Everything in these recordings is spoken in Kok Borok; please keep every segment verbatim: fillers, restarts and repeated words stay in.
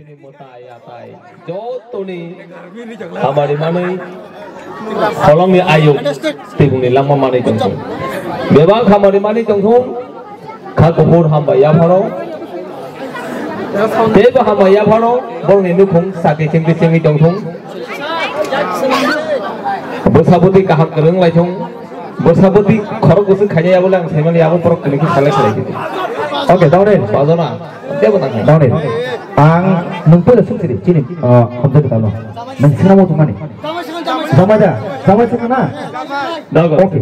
Tini mwtai atai jotoni hamari manwi holongni ayuk tibungni langma manwi tongthung. Bebak hamari manwi tongthung. Kha kuphur hambai yapharo. Teibo hambai yapharo borokni nukhung sakhe chengwi chengwi tongthung. Bwsabwtwi kaham kwrwng laithung. Bwsabwtwi khorok bwswk khainai abo le ang saimani abo borok kwlwikhe salai khlai tidi. Okay, Daunil. Bajona. Tebo nang. Daunil. Ang nwng puila swngchiri chini, ah, hamjak talo. Nwng sinamo tongmani. Jamai da? Jamai songna? Dago. Okay.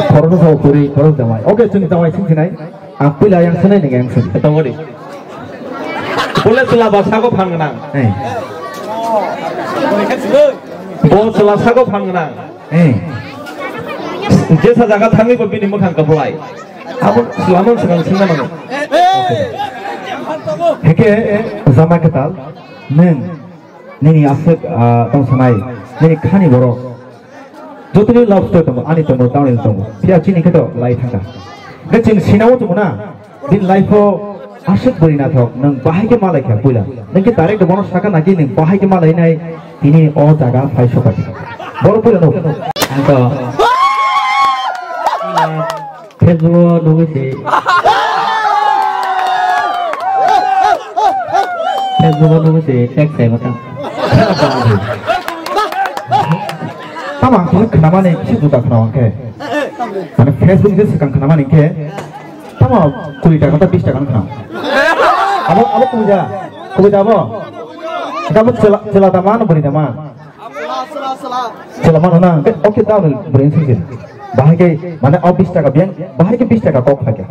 Khoroksa sao kwrwi, khorok jamai. Okay, chwng jamai swngchinai. Ang puila yang swnai nang yang swn. Tongodi. Pole chwla ba sago phan gwnang. Eh. Bo chwla sago phan gwnang. Eh. Jesa jaga thangwi bo bini mwkhang kwplai. Abo chwla man swkang swngna nango. Heke jama kwtal nwng nini aswk, ah, tong sanai nini khani borok. Jotoni love story tongo, ani tongo, Daunil tongo. Phiya chini khe to lai thangkha. Hwnkhe chwng sinao tongo na, bini life o aswk bwrwi naithok, nwng bahai khe malai kha puila. Nwng khe direct bono sakha naki nwng bahai khe malai nai, tini o jaga phai sopai. Boro puila no. Ang to Facebook o nugwi se. Facebook o nugwi se text sai mata. Tamo ang kisa khnamani kisa juda khna hwnkhe. Mane Facebook ni swkang khnamani hwnkhe. Tamo kuri taka ta bis taka khna. Abo, abo kubui da. Kubui da abo. Abo chela, chela tama no buri tama. Chela mano na. Okay, Daunil buri singkir. Bahai ke mane o bis taka biang, bahai ke bis taka kok phai kha.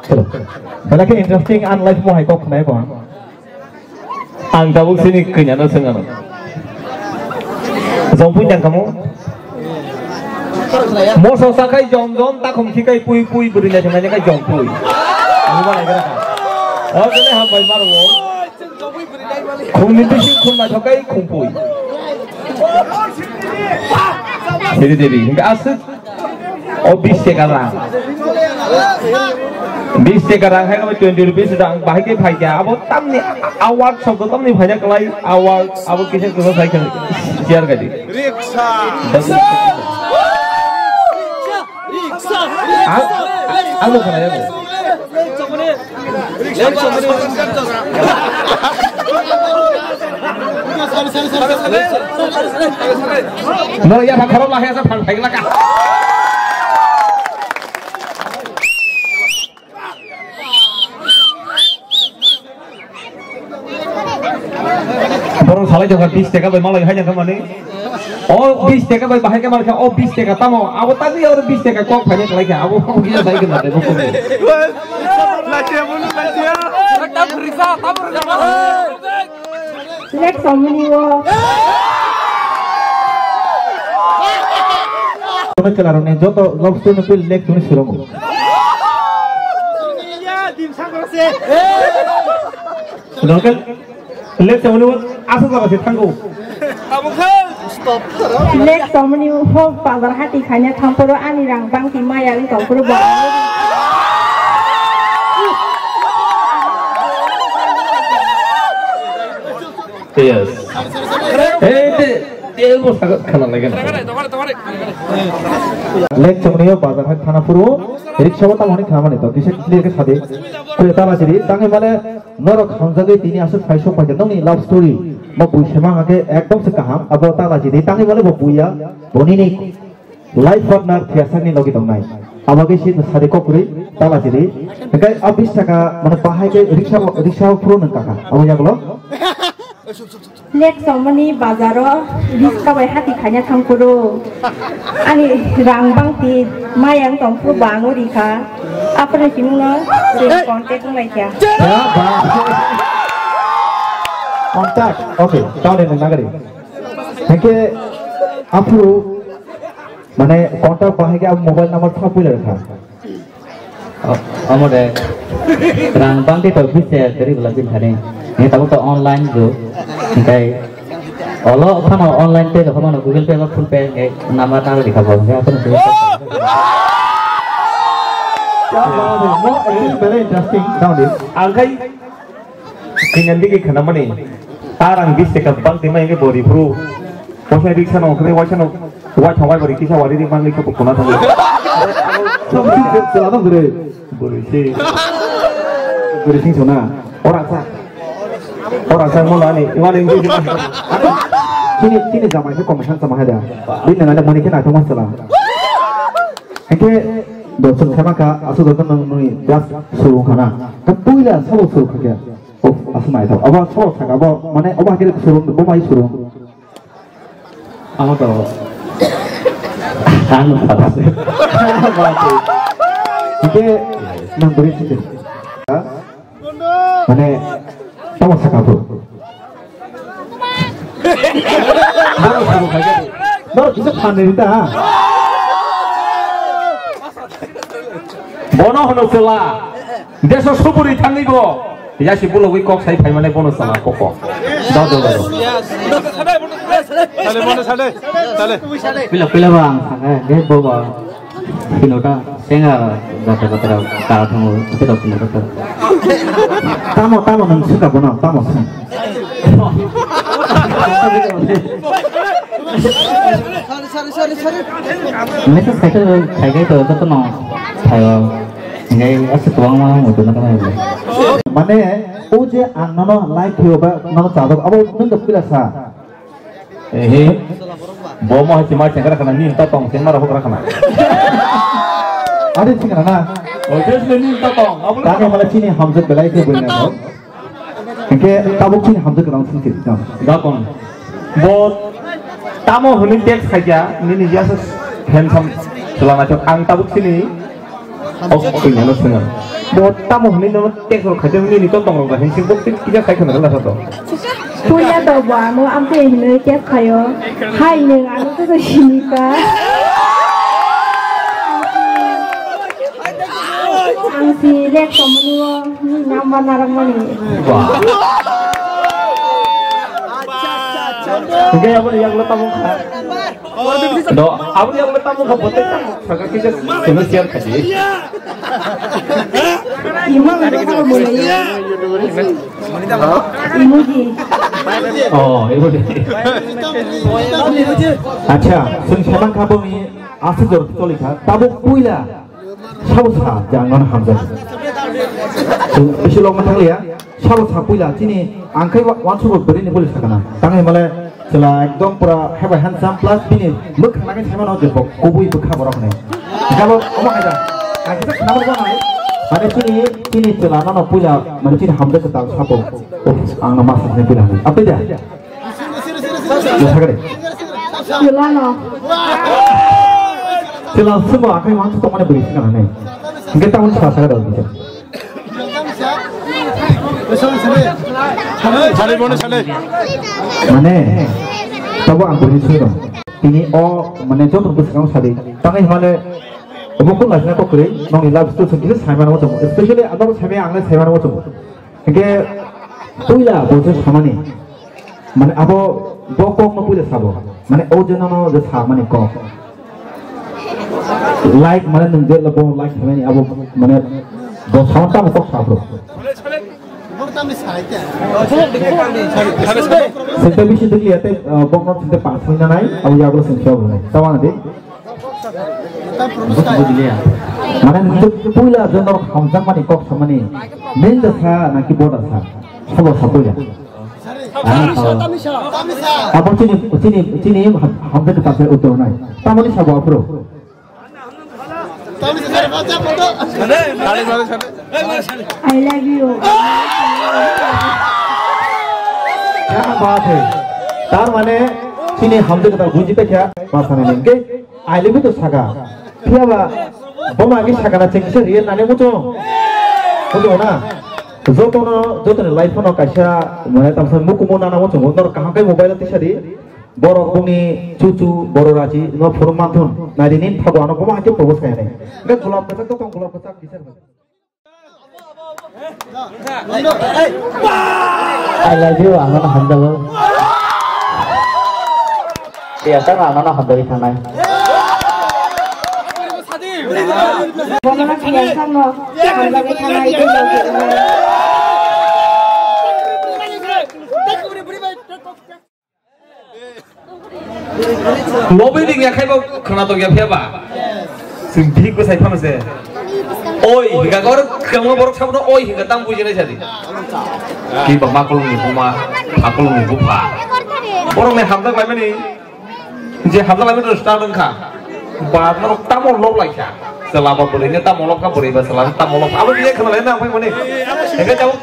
Chalo. Belai khe interesting, ang life mo hai kok khnai ko ang. Ang tabuk sini kanya no sengano. Jongpui jang kamu. Moso sakai jom jom, takhum khikai pui pui, bwrwi naithok naithok kai jongpui. Ang ba lai gra. O jene hambai maro. Khumni bisi khum naithok kai khumpui. Siri Devi, hingke aswk. O bis taka rang. Bis taka rang hai khe twenty rupees rang bahai khe phai kha. Abo tamni award sobdo tamni phaina kwlai award abo kisa kisa sai kha chair gadi. Riksa. Ang, ang, ang, ang, ang, No, ya, pha khorok la, ya, sa phang phai la ka. Borok salai jokha bis taka bai malai hai jokha mani. O bis taka bai bahai khe malai kha, o bis taka tamo, abo tagwi oro bis taka kok phaina khlai kha, abo kok bisa sai khe na debo kok. Lachia bolu lachia. Lek somni o. Kono chela rok ne joto love story no pil lek tuni suromo. Dongkel, lek tongmani o asa jaga se thango. Lek tongmani o bazar hati khaina thangphuru ani rang bangti maya wng tongphuru bo. Yes. Ei, te, te, bo saga khana lagi na. Lek tongmani o bazar hati thana phuru, rickshaw o tamo hwnwi khamani to, kisa clear khe sadi. Kre tala sidi, tangwi male, Norok hamjagwi tini aswk phai sok phaikha, nokni love story bo bui sema hwnkhe ekdom se kaham, abo ta lachi di, tangwi male bo buya, bonini life partner thiyasakni logi tongnai. Abo khe si sadi kok kwrwi ta lachi di. Hwnkhe a bis taka mane bahai khe riksa, riksa phuru nung kakha, abo yagulo. Lek somoni bazaro riska bai hati khaina thangphuru. Ani rang bangti mayang tongphuru bangwi rikha. Aphuru simungno se contact wnglaikha. Ya, ba. Contact. Okay, taune nung nagari. Hwnkhe aphuru mane contact bahai khe abo mobile number tha puila rikha. O, omo de. Rang bangti to bis se teri bela bin thani. Ni tabuk to online jug. Hingkai olo phano online pay rok phano Google Pay ba Phone Pay ni number nang rikha bo. Hingkai aphano Google Pay. Very interesting. Ang khai kingan digi khana mani. Tarang bis teka bang tima inge bori bro. Waisa riksa no khre waisa no wai thong wai bori kisa wari ri mangli ko kona thang. Song si se se ano gure. Bori si. Bori sing sona. Orang sa. Orang sa mo lani. Imani inge. Chini chini jamai se komesan sama hada. Bini nana mani kena thong masala. Eke dosok sama ka asu dosok nang nui das surung kana. Ka puila sabo surung kake. Oh, asu mai tau. Aba sabo saka abo mane aba kere surung bo mai surung. Amo to. Anu tata se. Eke nang beri sih. Mane tamo saka bro. Tamo saka bro. Nor kisa phane rita ha. Bono hono sela. Deso supuri thangwi bo. Yasi bulogwi kok sai phaimane bono sela koko. Da da da. Sale bono sale. Sale. Pila pila bang saka ge bobo. Sinota, senga, gata gata, kara thango, ito da sinota. Tamo, tamo, nang suka bono, tamo. Sorry, sorry, sorry, sorry. Message khaito, khaikai to, to no. Thayo. Ngai, asa tuang ma, mutu na kama. Mane, o je ang nono like hiyo ba, nono chadok, abo nung da pila sa. Ehe. Bo mo hai chima chengra khana, nini ta tong chengma rok khana. Ade chengma na. O, just le nini ta tong. Abo le tamo mala chini hamjak belai ke buina no. Ke tabuk chini hamjak rang sing ke. Da tong. Bo tamo hwnwi text khaikya, nini yasa handsome chwla naithok. Ang tabuk chini O koi mano swngo. Bo tamo hwnwi nono text rok khaide hwnwi ni tong tong rok da hwnwi sing bo twi kisa khai khna la sa to. Puila to bo ano amtwi hwnwi text khaio. Hai nwng ano to to sini ka. Ang si lek to mani o number narang mani. Oke, abo yang lo tamo kha. Do, abo yang lo tamo kha, bote tamo kha, kisa kena share khaji. Imo imo sabo bolai. Emoji. Oh, emoji. Acha, sung samang kha bo mi asa jor choli kha. Tabuk puila sabo sa jang non hamjak. Sung bisi lok ma thang liya. Sabo sa puila chini ang khai wa-, wansugo bwrwi ni boli sakana. Tang himale chwla ekdom pura heba handsome plus bini mwkhang nangwi saimano je bo kubui bwkha borok hinwi. Galo omo hai da. Ang kisa khna bo nai. Mane chini, chini chwla nono puila, mane chini hamjak kwtal sabo. Uff, ang no ma sakni puila hinwi. Apoi da? Yo sakade. Chwla no. Chwla sabo akai wansu tongmani bwrwi sakana nai. Hingke tamo sa sakade. Sale bono sale. Mane, tabo ang bwrwi swi rw. Tini o, mane, joto bwskango sadi. Tangwi hwnmale, obo kung laisina kok kwrwi, nokni love story song kisa saimano muchungo. Especially abo saimaya ang le saimano muchungo. Hingke, puila bo je samani. Mane abo bo kok no puila sabo. Mane o je nono je samani kok. Like mane nwng je bo like samani abo mane bo sound tamo kok sabro. Sente bisi dili ate bok no sente pas hoi na nai abo yago sente abo nai. Tawana de. Mane nwng puila je norok hamjakmani kok samani. Neng da sa naki bo da sa. Sabo sa puila. Abo chini, chini, chini ham-, hamjak kwtal se uttor nai. Tamoni sabo aphuru. I love you. Kya baat hai? Tar mane chini hamjak kwtal buji paikha, ma sanai nengke. Aile bo to saka. Phiya ba, bo ma ki saka na chengse real nani muchung. Muchung na. Joto no, joto ni life no kaisa, mane tamsa mukumu nana muchung. Nor kaham kai mobile tisa di. Borok bungni chuchu, boro raji, no phuru manthun. Nai di nin phago ano bo ma hake propose kaya nai. Ga gulab kachak to tong gulab kachak kisar. I love you, ang nono hamjago. Siyasa ang nono hamjagwi thangnai. Bono na kiyang sakno hamjagwi thangna ito. Lobby ring ya khaibo khwnatok ya phiyaba. Sing bhik bwsai phano se. Oi, higa gor kamo borok sabno oi higa tam bujinai sadi. Ki ba makulung ni buma, makulung ni bupha. Borok ni hamjak laimani, je hamjak laimani restaurant wngkha. Ba norok tamo lok laikha. Chwla ba bwrwi ni tamo lok kha, bwrwi ba chwla ni tamo lok kha. Abo biya khwna lai na phai mani. Higa jao.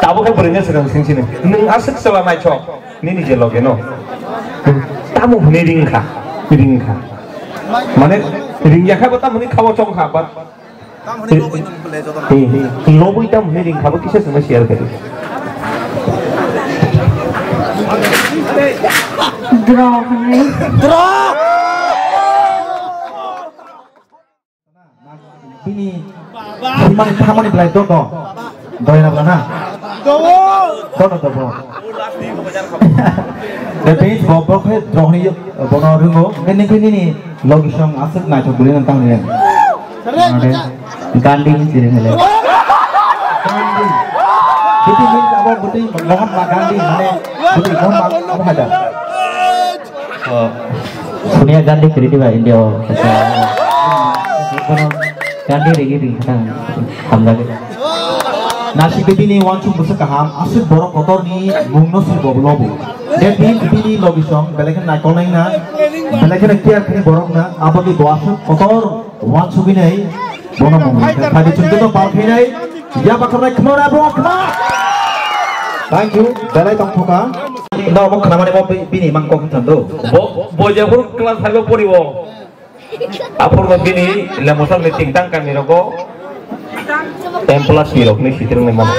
Tabuk khe bwrwino swkang sing sini. Nwng aswk chwla naithok, nini je loge no. Tamo hwnwi ring kha, ring kha. Mane ring ya kha bo tamo hwnwi kha bo chong kha, but lobwi tamo hwnwi ring kha bo kisa swngno share khe. Draw hwnwi. Draw! Bini simani thamani belai dono. Doyana bana. Dono dobo. The page bo bo khe drohni bono ringo. Nini khe nini logisong aswk naithok bwrwi nang tang rin. Gandhi ni siri hele. Gandhi. Bini min abo bini Mahatma Gandhi mane bini Mahatma abo hada. Oh, Sonia Gandhi kwrwi diba India o. Gandhi rigi ring kha hamjagwi. Nasik bini wansuk bwswk kaham, aswk borok kotorni mungno swi bo lobu. That means bini logisong belai khe naikol nai na, belai khe care khe borok na, aboni bo aswk kotor wansugwi nai. Bono mungwi khe phai di chwng joto pal khainai, ya bakhornai khmora bo khma. Thank you, belai tongthoka. No, omo khwnamani bo bi-, bini mang kok thando. Bo, bo jephuru class five o poriwo. Aphuru bo bini lemosal ni tingtang kami rogo. M plus ni rok ni sitirang ni mama.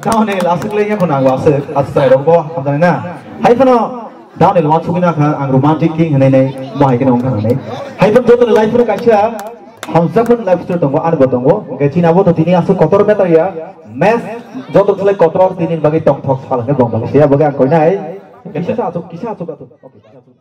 Down el aswk le yakho nango aswk, aswk rok bo hamjani na. Hai phano Down in one sugina kha ang romantic king hinai nai mo hai khe nong kha hinai. Hai phano joto ni life no kaisa hamjakmani life story tongo, ani bo tongo. Hingke chini abo to tini aswk kotor meter ya. Mes joto tole kotor tini bagwi tongthok sal hwnwi bong bagwi siya bagwi ang koinai. Kisa sa aswk, kisa aswk aswk. Okay.